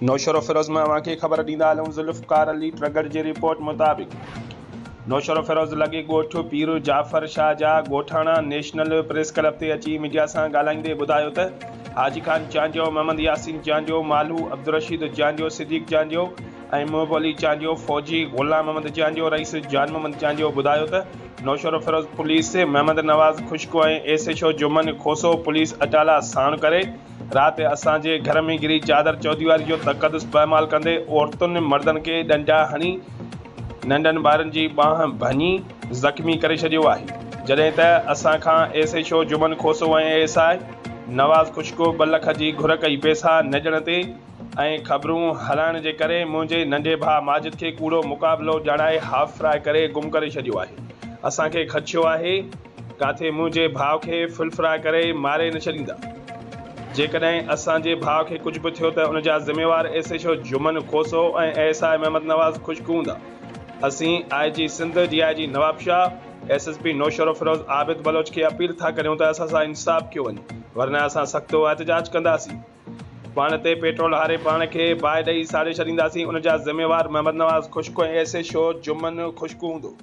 نوشهروفيروز مان اوهان کي خبر ڏيندا هلون ذوالفقار علي ٽرڳڙ جي رپورٽ مطابق نوشهروفيروز لڳي ڳوٺ پير جعفر شاهه جا ڳوٺاڻا نيشنل پريس ڪلب تي اچي ميڊيا سان ڳالهائيندي ٻڌايو ته حاجي خان چانڊيو، محمد ياسين چانڊيو، مالهو عبدالرشيد چانڊيو، صديق چانڊيو ۽ محب علي چانڊيو، فوجي غلام محمد چانڊيو، رئيس جان محمد چانڊيو ٻڌايو ته Naushahro Feroze police Muhammad Nawaz Khushk ۽ S H O Juman Khoso police اٽالا ساڻ ڪري رات اسان جي گهر ۾ گري چادر چوديواري جو تقدس پائمال ڪندي عورتن مردن کي ڏنڊا هڻي ننڍن ٻارن جي ٻانهن ڀڃي زخمي ڪري ڇڏيو آهي جڏهن ته اسان کان S H O Juman Khoso ۽ S I Nawaz Khushk ٻه لک جي گهر ڪئي پئسا نه ڏيڻ تي ۽ خبرون هلائڻ جي ڪري منهنجي ننڍي ڀاء ماجد کي ڪوڙو مقابلو ڄاڻائي هاف فرائي ڪري گم ڪري ڇڏيو آهي اسان کي خدشو آهي ڪاٿي منهنجي ڀاء کي فل فراء ڪري ماري نه ڇڏيندا. جيڪڏهن اسان جي ڀاء کي ڪجهه به ٿيو ته ان جا ذميوار S H O Juman Khoso ۽ S I Muhammad Nawaz Khushk هوندا. اسين I G Sindh, D I G Nawabshah, S S P Naushahro Feroze Abid Baloch کي اپيل ٿا ڪريون ته اسان سان انصاف ڪيو وڃي ورنه اسان سخت احتجاج ڪنداسين. پاڻ تي پيٽرول هاري پاڻ کي باهه ڏئي ساڙي ڇڏينداسين ان جا ذميوار Muhammad Nawaz Khushk ۽ S H O Juman Khushk هوندو.